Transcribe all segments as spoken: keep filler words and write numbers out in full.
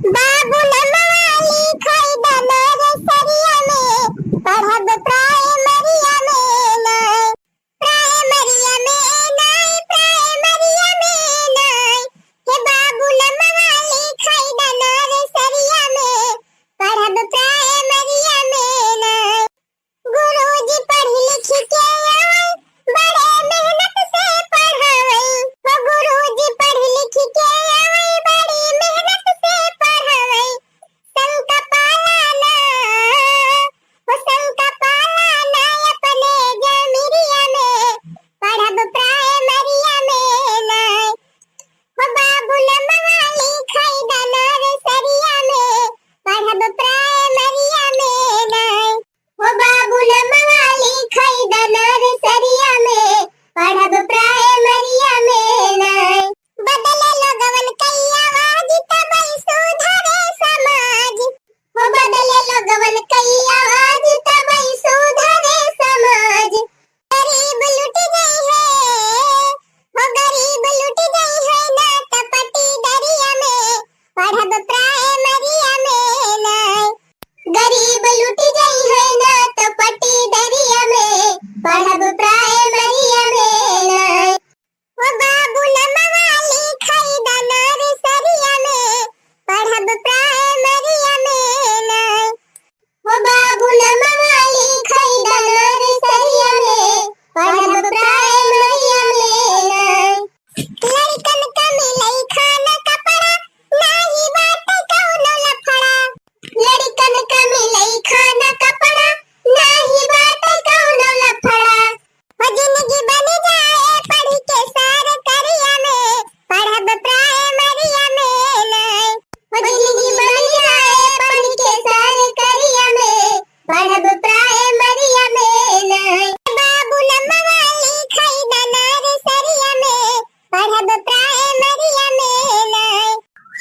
बाबू नमवा लिखाई द नर्सरिया में, पढ़ब प्राइमरिया में नाई। प्राइमरिया में नाई, प्राइमरिया में नाई। हे बाबू नमवा लिखाई द नर्सरिया में, पढ़ब प्राइमरिया में नाई। गुरुजी पढ़ लिख के आवे, बड़े मेहनत से पढ़ावे। हो गुरुजी पढ़ लिख के आवे, बड़ी मेहनत से पढ़ावे। शंका पाला ना, हो शंका पाला ना अपने जमीरिया में, पढ़ब प्राइमरिया में नाई। हो बाबू नमवा लिखाई द नर्सरिया में, पढ़ब प्राइमरिया में नाई। हो बाबू नमवा लिखाई द नर्सरिया में, पढ़ब प्राइमरिया में नाई। बदले लोगवन कई आवाज तबई सुधरे समाज। हो बदले लोगवन कई आवाज तबई सुधरे समाज। गरीब लुट जाई है, हो गरीब लुट जाई है ना त पटी दरिया में, पढ़ब प्राइमरिया में नाई। गरीब लुट जाई है ना त पटी दरिया में, पढ़ब प्राइमरिया में नाई। हो बाबू नमवा लिखाई द नर्सरिया में, पढ़ब प्राइमरिया में नाई। हो बाबू नमवा लिखाई द नर्सरिया में, पढ़ब प्राइमरिया में नाई। लड़कन का मिलई खाना कपड़ा, नाही बाटे कौनो लफड़ा। लड़कन का मिलई खाना कपड़ा, नाही बाटे कौनो लफड़ा। हो जिंदगी बन जाए पढ़ के सरकरिया में, पढ़ब प्राइमरिया में नाई। हो जिंदगी बन जाए पढ़ के सरकरिया में, पढ़ब प्राइमरिया में नाई। बाबू नमवा लिखाई द नर्सरिया में, पढ़ब प्राइमरिया में नाई।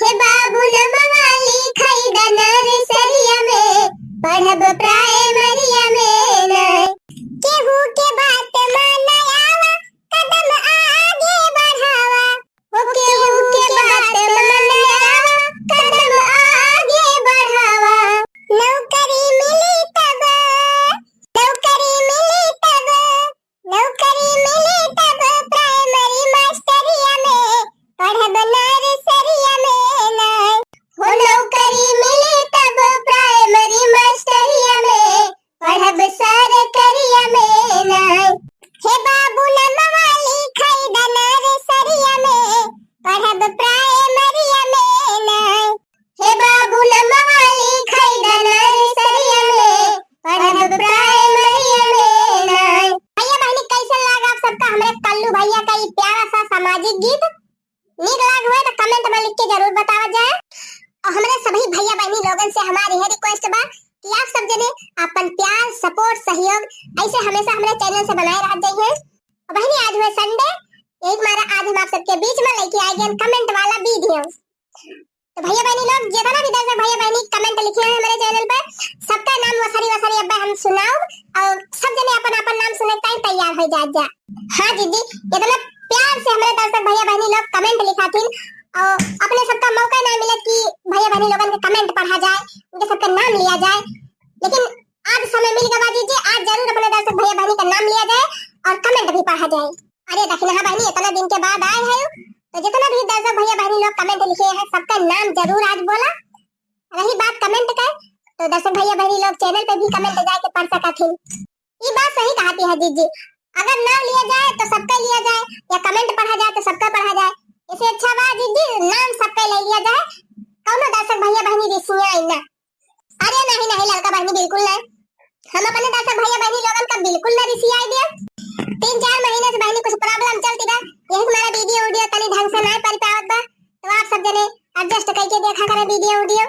हे बाबू नमवा लिखाई द नर्सरिया में, पढ़ब प्राइमरिया में नाई। केहू के बात माना आवा, कदम आगे बढ़ावा। हो केहू के बात माना आवा, कदम आगे बढ़ावा। नौकरी मिली तब, नौकरी मिली तब, नौकरी मिली तब प्राइमरी मास्टरिया में, पढ़ब नर्सरिया में नाई। हो नौकरी मिली तब प्राइमरी मास्टरिया में, पढ़ब सरकरिया में नाई। हे बाबू नमवा लिखाई द नर्सरिया में, पढ़ब प्राइमरिया में नाई। हे बाबू नमवा लिखाई द नर्सरिया में, पढ़ब प्राइमरिया में नाई। भैया बहिनी, कैसे लगा आप सबका हमरे कल्लू भैया का ई प्यारा सा सामाजिक गीत? नीक लाग हुए तो कमेंट में लिख के जरूर बतावा जाए। और हमरे सभी भैया बहिनी लोगन से हमारी यह रिक्वेस्ट बा कि आप सब जने अपन प्यार, सपोर्ट, सहयोग ऐसे हमेशा हमरे चैनल से बनाए रह जाइए। और बहिनी, आज हुए संडे, यही मारा आज हम आप सबके बीच में लेके आ गए कमेंट वाला वीडियो। तो भैया बहिनी लोग, जितना भी दर्शक भैया बहिनी कमेंट लिखे हैं हमारे चैनल पे, सबका नाम वसरी वसरी अब्बे हम सुनाओ और सब जने अपन अपन नाम सुने के टाइम तैयार हो जात जा। हाँ दीदी, इतना प्यार से हमारे दर्शक भैया बहिनी लोग कमेंट लिखा थी और अपने सबका मौका ना मिले कि भैया बहिनी लोगन के कमेंट पढ़ा जाए, उनके सबका नाम लिया जाए, लेकिन आज समय मिल गवा दीजिए, आज जरूर अपने दर्शक भैया बहिनी का नाम लिया जाए और कमेंट भी पढ़ा जाए। अरे दखिनहा बहिनी, इतना दिन के बाद आए हैं, तो जितना भी दर्शक भैया बहिनी लोग कमेंट लिखे हैं, सबका नाम जरूर आज बोला। रही बात कमेंट का, तो दर्शक भैया बहिनी लोग चैनल पे भी कमेंट जाके पढ़ सकत हैं। ई बात सही कहती है जीजी, अगर नाम लिया जाए तो सबका लिया जाए या कमेंट पढ़ा जाए तो सबका पढ़ा जाए, इससे अच्छा बा जीजी नाम सबका ले लिया जाए, कौनो दर्शक भैया बहिनी रिसिया आई ना। अरे नहीं नहीं ललका बहिनी, बिल्कुल नहीं। हम अपने दर्शक भैया बहिनी लोगन का बिल्कुल ना रिसियाई दिया। तीन चार महीने से बहिनी कुछ प्रॉब्लम चलती बा, यही से हमारा वीडियो उडियो तनी ढंग से ना पड़ पावत बा, तो आप सब जने एडजस्ट करके देखा करें वीडियो उडियो।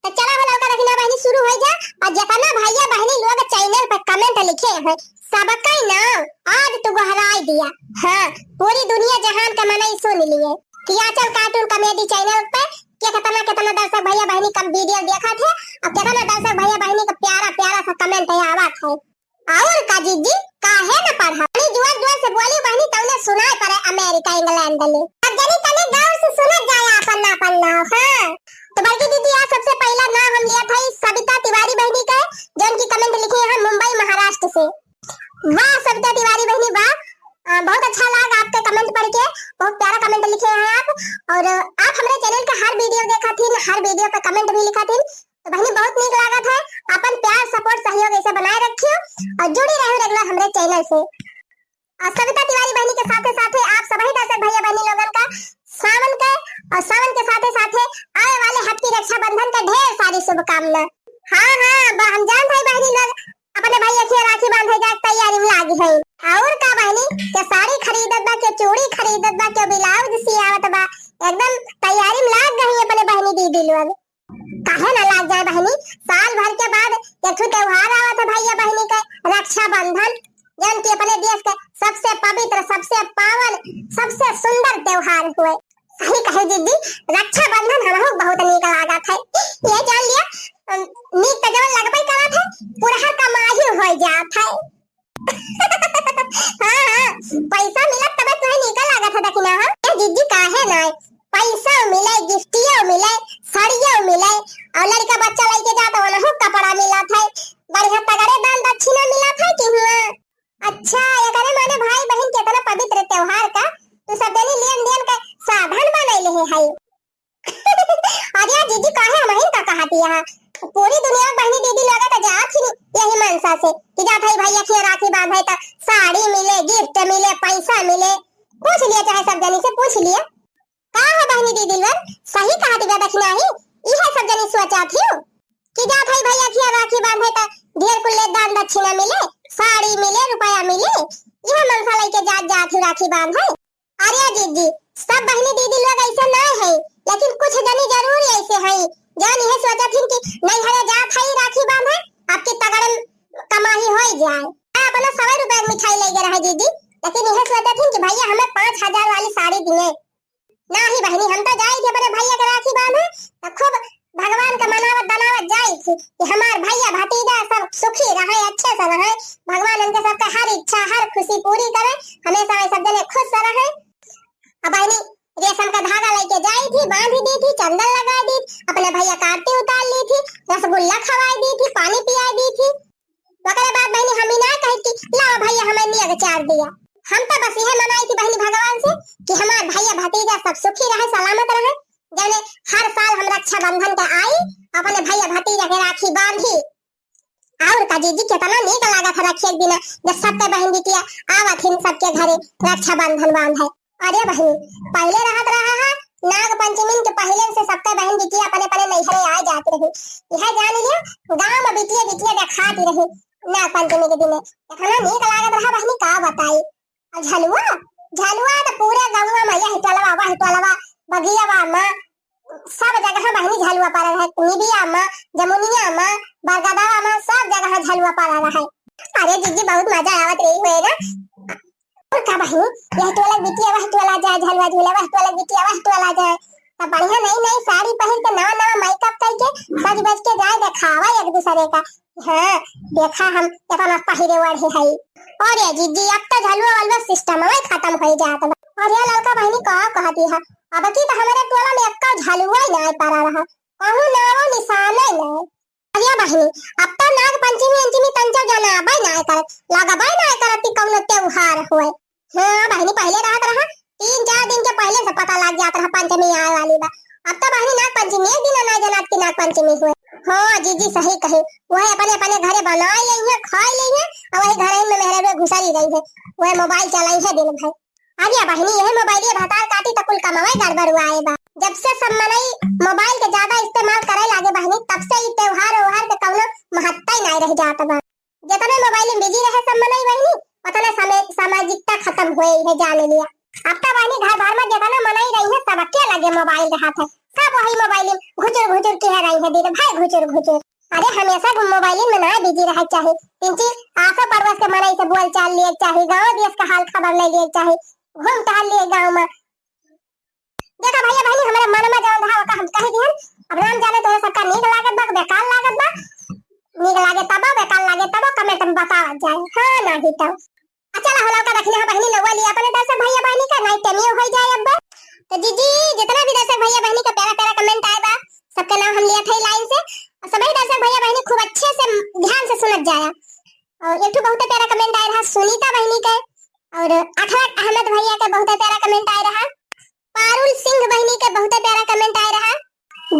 तो चला हो ललका दखिनहा बहिनी, शुरू हो जा। और जितना भैया बहिनी लोग चैनल पर कमेंट लिखे हैं, सबका नाम आज तू गोहराई दिया। हाँ, पूरी दुनिया जहान के मनई सुन लिए कि आंचल कार्टून कॉमेडी चैनल पे कितना कितना दर्शक भैया बहिनी का वीडियो देखा थे और कितना दर्शक भैया बहिनी का प्यारा प्यारा सा कमेंट है आवत है। और का जीजी, काहे न पढ़ा? बड़ी जोर जोर से बोली बहिनी, तौने सुनाई पड़े अमेरिका इंग्लैंड ले। अब जनी तनी गौर से सुनत जाए अपन ना अपन नाव। हाँ, तो बड़की वाह सविता तिवारी बहिनी, वाह। अ, बहुत अच्छा लगा आपके comment पढ़ के, बहुत प्यारा comment लिखे हैं आप। और आप हमरे channel का हर video देखा थीन, हर video पे comment भी लिखा थीन, तो बहिनी बहुत नीक लागत है। अपन प्यार, support, सहयोग ऐसे बनाए रखियो और जुड़ी रहो regular हमरे channel से। और सविता तिवारी बहिनी के साथे साथे आप सभी दर्शक भैया बहिनी लोगन का सावन के और सावन के साथे साथे आवे वाले happy रक्षाबंधन के ढेर सारी शुभकामना। हाँ, हाँ, ब-, हम जानत हई बहिनी लोग अपने भैया के राखी बांधे जाए के तैयारी में लागी है। और का बहिनी, के साड़ी खरीदत बा, के चूड़ी खरीदत बा, के blouse सियावत बा, एकदम तैयारी में लाग गई अपने बहिनी दीदी लोग। काहे ना लाग जाए बहिनी, साल भर के बाद एक ठो त्योहार आवत है भैया बहिनी के, रक्षाबंधन, जौन कि अपने देश के सबसे पवित्र, सबसे पावन, सबसे सुंदर त्योहार हुए। सही कहे दीदी, रक्षाबंधन हमहू बहुत नीक लागत है। ये जान लिया, अम, नीक तो जवन लगबे करत है, पुरहर कमाही हो जात है। हाँ, हाँ, पैसा मिलत तबे तुहे नीक लागत है दखिना, हाँ? ए दीदी, काहे ना? पैसा मिले, गिफ्टियो मिले, साड़ियो मिले, और लड़का बच्चा लेके जात वनहू कपड़ा मिलत है, बढ़िया तगड़े दान दक्षिणा मिलत है कि हुआ? अच्छा, एकरे माने भाई बहिन के इतना पवित्र त्योहार का तू सब जनी लेन देन के साधन बनैले है, है। अरे यार जीजी, काहे हमहिन का कहत हिया? पूरी दुनिया में बहिनी दीदी लोग तो जात ही यही मनसा से कि जात है भैया के राखी बांधे तो साड़ी मिले, gift मिले, पैसा मिले। पूछ लिया, चाहे सब जनी से पूछ लिया। का है बहिनी दीदी लोग, सही कहत बा दखिना ही, इहे सब जनी सोचा थी कि जात है भैया के राखी बांधे तो ढेर कुल ले दान दक्षिणा मिले, साड़ी मिले, रुपया मिले, इहे मनसा लेके जात जात ही राखी बांधे। अरे जीजी, सब बहिनी दीदी लोग ऐसे ना है, लेकिन कुछ जनी जरूर ऐसे है, जौन इहे सोचत हिन कि नैहरे जात है राखी बांधे, आपकी तगड़े कमाई हो जाए। मैं अपना सौ रुपए की मिठाई लेके रहे जीजी, लेकिन इहे सोचत हिन कि भैया हमें पाँच हजार वाली साड़ी दिए। नाही बहिनी, हम तो जाई थी अपने भैया के राखी बांधे, तो खूब भगवान का मनावत दनावत जाई थी कि हमार भैया भतीजा सब सुखी रहे, अच्छे से रहे, भगवान उनके सबके हर इच्छा, हर खुशी पूरी करे, हमेशा वे सब जने खुश से रहे। अब बहिनी रेशम का धागा लेके जाई थी, बांध दी थी, चंदन लगा दी, अपने भैया का आरती उतार ली थी, रसगुल्ला खवाई दी थी, पानी पियाई दी थी। ओकरे बाद बहिनी हम ही ना कहे कि लाओ भैया हमें नियत चार दिया। हम तो बस यह मनाई थी बहिनी भगवान से कि हमार भैया भतीजा सब सुखी रहे, सलामत रहे, जने हर साल हम रक्षाबंधन के आई, अपने भैया भतीजा के राखी बांधी। और का जीजी, कितना नीक लागत है रखिए के दिना, जब सबके बहन बिटिया आवत हिन सबके घरे रक्षाबंधन बांधे। अरे बहिनी, पहिले रहत रहा है, नाग पंचमी के पहिले से सबके बहन बिटिया अपने अपने नैहरे आ जात रही। यह जान लियो, गांव में बिटिया बिटिया देखात रही नाग पंचमी के दिने। इतना नीक लागत रहा बहिनी, का बताई। और झलुआ, झलुआ तो पूरे गाँव में, यह टोलवा, वह टोलवा, बगियावा में, सब जगह बहिनी झलुआ पड़ल है। निबिया में, जमुनिया में, बरगदावा में, सब जगह झलुआ पड़ल है। अरे जीजी, बहुत मजा आवत रही हुए ना। और का बहिनी, यह टोला बिटिया वह टोला जाए, झलवा झूले वह टोला बिटिया वह टोला जाए। तब बढ़िया नई नई साड़ी पहिर के, नवा नवा makeup करके, सज बज के जाए, देखावा एक दूसरे का, हाँ, देखा हम कितना पहिरे ओढ़े हई। अरे जीजी, अब तो झलुआ वलुआ system ही खत्म हो जात बा। अरे ललका बहिनी, का कहती है, अब की तो हमारे टोला में एक्का झलुआ ही ना पड़ा रहा, कहूँ नामो निशान ही ना। अरे बहिनी, अब तो नाग पंचमी अंचमी तंचो जनाबे ना करत, लगबे ना करत कि कौनो त्योहार होए। हाँ बहिनी, पहिले रहत रहा, तीन चार दिन के पहिले से पता लग जात रहा पंचमी आए वाली बा। अब तो बहिनी नाग पंचमी एक दिन ना जनात कि नाग पंचमी होए। हाँ जीजी सही कही, वही अपने अपने घरे बनाए लेइहे, खाए लेइहे, और वही घरे में मेहरे में घुसरी रही है, वही mobile चलाई है दिन भर। अरे बहिनी, यह मोबाइल ये भतार काटी त कुल कमावे गड़बड़ुआए बा। जब से सब मनई मोबाइल के ज्यादा इस्तेमाल करे लागे बहिनी, तब से ई त्योहार ओहार के कौनो महत्ता ही नहीं रह जात बा। जितने मोबाइल में बिजी रहे सब मनई बहिनी, उतने समय सामाजिकता खत्म हुए है, जान लिया। अब तो बहिनी घर भर में जितना मनई रही है, सबके लगे मोबाइल रहत है, सब वही मोबाइल में घुचुर घुचुर किहे रही है दिन भर घुचुर घुचुर। अरे हमेशा मोबाइल में ना बिजी रहे चाहे, तिनची आसो पड़ोस के मनई से बोल चाल लिए चाहे, गाँव देश का हाल खबर ले लिए चाहे, घूम टहल लिए गाँव में। देखा भैया बहनी, हमारे मन में जौन रहा ओका हम कह दिहन। अब राम जाने तोहे सबका नीक लागत बा, बेकार लागत बा। नीक लागे तबो, बेकार लागे तबो comment में बतावत जाए। हाँ, नाही तो। अच्छा, ला होला का रखने हो बहनी, नौवा लिया अपने दर्शक भैया बहनी का, नाइट टाइम ये हो जाए अब। तो जीजी, जितना भी दर्शक भैया बहनी का प्यारा प्यारा comment आए बा, सबका नाम हम लिया थे लाइन से। और सभी दर्शक भैया बहनी खूब अच्छे से ध्यान से सुनत जाया। और एक ठो बहुते प्यारा comment आए रहा सुनीता बहिनी के, और अखरक अहमद भैया के बहुते प्यारा comment आए रहा, पारुल सिंह बहिनी के बहुते प्यारा comment आए रहा,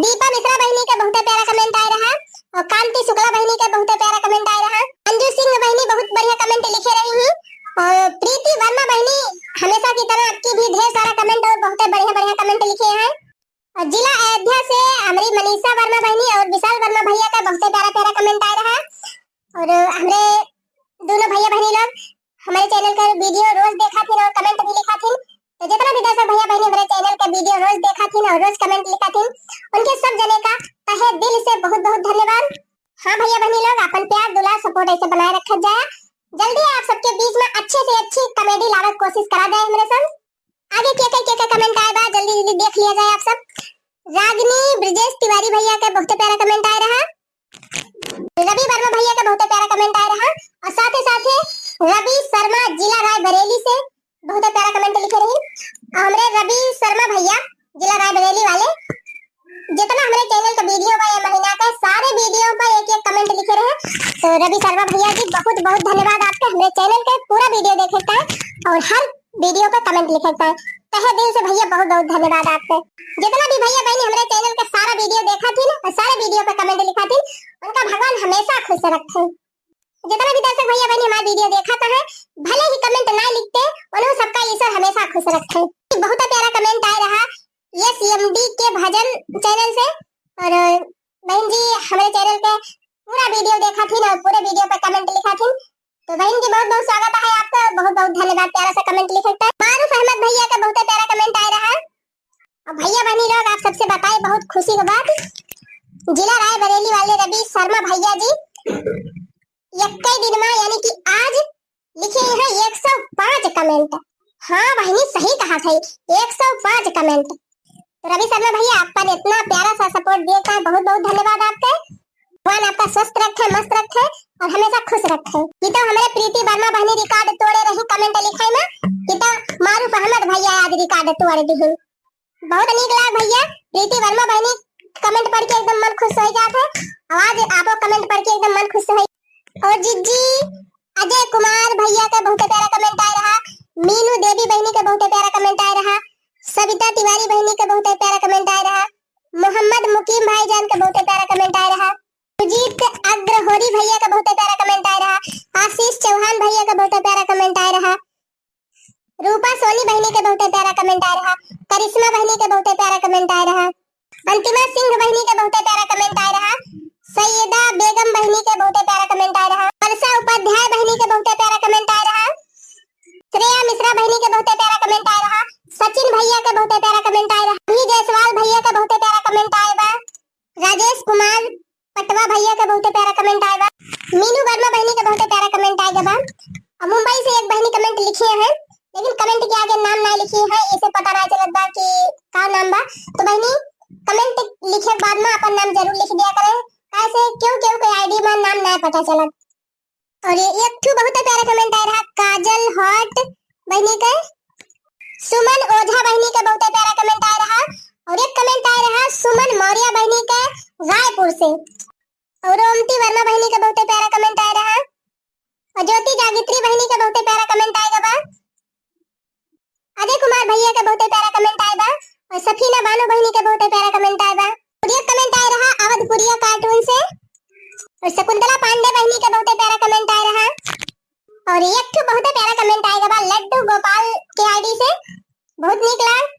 दीपा मिश्रा बहिनी के बहुते प्यारा comment आए रहा, और कांति शुक्ला बहिनी के बहुते प्यारा comment आए रहा, अंजू सिंह बहिनी बहुत बढ़िया comment लिखे रही हैं, और प्रीति वर्मा बहिनी हमेशा की तरह आपकी भी ढेर सारा comment और बहुते बढ़िया बढ़िया comment लिखे हैं। और जिला अयोध्या से हमारी मनीषा वर्मा बहिनी और विशाल वर्मा भैया का बहुते प्यारा प्यारा comment आए रहा। और हमरे दोनों भैया बहिनी लोग हमारे channel का video रोज देखा थिन और comment भी लिखा थिन। तो जितना भी दर्शक भैया बहिनी हमारे channel का video रोज देखा थिन और रोज comment लिखा थिन, उनके सब जने का तहे दिल से बहुत बहुत धन्यवाद। हाँ भैया बहिनी लोग, अपन प्यार दुलार support ऐसे बनाए रखा जाए। जल्दी आप सबके बीच में अच्छे से अच्छी comedy लावे के कोशिश करा जाए हमरे संग। आगे के के के के comment आए बा, जल्दी जल्दी देख लिया जाए आप सब। रागिनी ब्रजेश तिवारी भैया के बहुते प्यारा comment आए रहा, रवि वर्मा भैया के बहुते प्यारा comment आए रहा, और साथे साथे रवि शर्मा जिला रायबरेली से बहुते प्यारा comment लिखे रही। और हमरे रवि शर्मा भैया जिला रायबरेली वाले जितना हमरे channel का video बा ये महीना के सारे video पर एक एक comment लिखे रहे। तो रवि शर्मा भैया जी बहुत बहुत धन्यवाद आपके हमरे channel के पूरा video देखे का और हर video पे comment लिखे का। तहे दिल से भैया बहुत बहुत धन्यवाद आपके। जितना भी भैया बहिनी हमरे channel के सारा video देखा थिन और सारे video पे comment लिखा थिन, उनका भगवान हमेशा खुश रखे। जितना भी दर्शक भैया बहिनी हमारा video देखा था है, भले ही comment ना लिखते, उन्हों सबका ईश्वर हमेशा खुश रखे। बहुत प्यारा comment आए रहा यस एम डी के भजन channel से, और बहन जी हमारे channel के पूरा video देखा थिन और पूरे video पे comment लिखा थिन। तो बहन जी बहुत बहुत स्वागत है आपका, बहुत बहुत धन्यवाद प्यारा सा comment लिखे का। मारूफ अहमद भैया का बहुत प्यारा comment आए रहा। अब भैया बहिनी लोग आप सबसे बताए बहुत खुशी की बात, जिला रायबरेली वाले रवि शर्मा भैया जी इक्कीस दिन में यानी कि आज लिखे हैं एक सौ पाँच comment। हाँ बहिनी सही कहा था, एक सौ पाँच comment। तो रवि शर्मा भैया आप पर इतना प्यारा सा support दिए का बहुत बहुत धन्यवाद आपके। भगवान आपका स्वस्थ रखे, मस्त रखे और हमेशा खुश रखे। ये तो हमारे प्रीति वर्मा बहिनी record तोड़े रही comment लिखाई में, ये तो मारूफ अहमद भैया आज record तोड़ दी। बहुत नीक लाग भैया, प्रीति वर्मा बहिनी comment पढ़ के एकदम मन खुश हो जात है। और आज आपो comment पढ़ के एकदम मन खुश हो। और जिज्जी अजय कुमार भैया का बहुत प्यारा comment आए रहा, मीनू देवी बहिनी का बहुत प्यारा comment आए रहा, सविता तिवारी बहिनी का बहुत प्यारा comment आए रहा, मोहम्मद मुकीम भाईजान का बहुत प्यारा comment आए रहा, सुजीत अग्रहोरी भैया का बहुत प्यारा comment आए रहा, आशीष चौहान भैया का बहुत प्यारा comment आए रहा, रूपा सोनी बहिनी के बहुते प्यारा comment आए रहा, करिश्मा बहिनी के बहुते प्यारा comment आए रहा, अंतिमा सिंह बहिनी के बहुते प्यारा comment आए रहा, सैयदा बेगम बहिनी के बहुते प्यारा comment आए रहा, वर्षा उपाध्याय बहिनी के बहुते प्यारा comment आए रहा, श्रेया मिश्रा बहिनी के बहुते प्यारा comment आए रहा, सचिन भैया के बहुते प्यारा comment आए रहा, भी जायसवाल भैया के बहुते प्यारा comment आए बा, राजेश कुमार पटवा भैया के बहुते प्यारा comment आए बा, मीनू वर्मा बहिनी के बहुते प्यारा comment आए बा। और मुंबई से एक बहिनी comment लिखी है, लेकिन comment के आगे नाम ना लिखी है, इसे पता ना चलत बा कि का नाम बा। तो बहिनी comment लिखे के बाद में अपन नाम जरूर लिख दिया करें, कैसे क्यों क्यों के आई डी में नाम ना पता चलत। और ये एक ठो बहुत प्यारा comment आए रहा काजल हॉट बहिनी के, सुमन ओझा बहिनी के बहुत प्यारा comment आए रहा, और एक comment आए रहा सुमन मौर्य बहिनी के रायपुर से, और ओमती वर्मा बहिनी के बहुत प्यारा comment आए रहा, और ज्योति जागित्री बहिनी के बहुत प्यारा comment आए बा। अजय कुमार भैया के बहुते प्यारा comment आए बा और सफीना बानो बहिनी के बहुते प्यारा comment आए बा। और एक comment आए रहा अवधपुरिया cartoon से और शकुंतला पांडे बहिनी के बहुते प्यारा comment आए रहा। और एक ठो बहुते प्यारा comment आए बा लड्डू गोपाल के आई डी से, बहुत नीक लाग।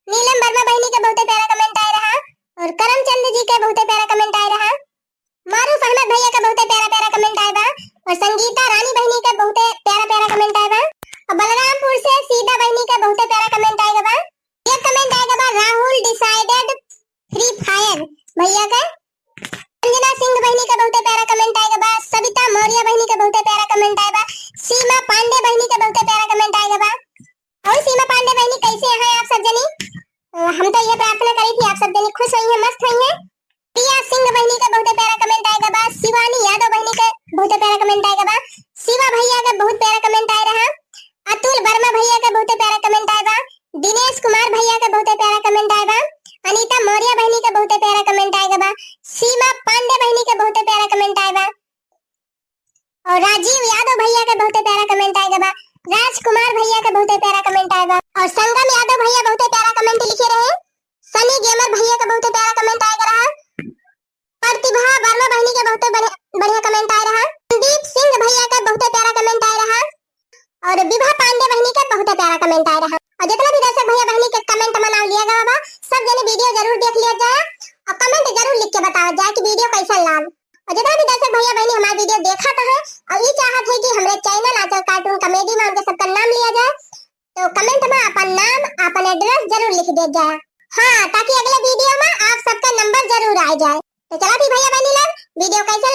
नीलम वर्मा बहिनी के बहुते प्यारा comment आए रहा और करमचंद जी के बहुते प्यारा comment आए रहा। मारूफ अहमद भैया का बहुते प्यारा प्यारा comment आए बा और संगीता रानी बहिनी का बहुते प्यारा प्यारा comment आए बा और बलरामपुर से सीता बहिनी का बहुते प्यारा comment आए बा। एक comment आए बा राहुल decided free fire भैया का। अंजना सिंह बहिनी का बहुते प्यारा comment आए बा, सविता मौर्य बहिनी का बहुते प्यारा comment आए बा, सीमा पांडे बहिनी का बहुते प्यारा comment आए बा। और सीमा पांडे बहिनी कैसे हैं आप सब जनी? अ, हम तो ये प्रार्थना करी थी आप सब जनी खुश हुई हैं, मस्त हुई हैं। प्रिया सिंह बहिनी का बहुते प्यारा comment आए बा, शिवानी यादव बहिनी का बहुते प्यारा comment आए बा, शिवा भैया का बहुत प्यारा comment आए रहा, अतुल वर्मा भैया का बहुते प्यारा comment आए बा, दिनेश कुमार भैया का बहुते प्यारा comment आए बा, अनीता मौर्य बहिनी का बहुते प्यारा comment आए बा, सीमा पांडे बहिनी का बहुते प्यारा comment आए बा, और राजीव बहुते प्यारा comment आएगा बा। राजकुमार भैया का बहुते प्यारा comment आएगा। और संगम यादव भैया बहुते प्यारा comment लिखे रहे। सनी गेमर भैया का बहुते प्यारा comment आएगा रहा। प्रतिभा वर्मा बहिनी के बहुते बढ़िया, बढ़िया comment आए रहा। संदीप सिंह भैया का बहुते प्यारा comment आए रहा। और विभा पांडे बहिनी के बहुते प्यारा comment आए रहा। और जितना भी दर्शक भैया बहिनी के comment में नाम लिया गया बा, सब जने video जरूर देख लिया जाए और comment जरूर लिख के बतावा जाए कि video कैसन लाग। और जितना भी दर्शक भैया बहिनी हमार video देखत है और ई चाहत है कि हमरे channel आंचल cartoon comedy में उनके सबका नाम लिया जाए, तो comment में अपन नाम, अपन address जरूर लिख दिया जाए। हाँ, ताकि अगले video में आप सबका number जरूर आ जाए। तो चला भी भैया बहिनी लोग, video कैसे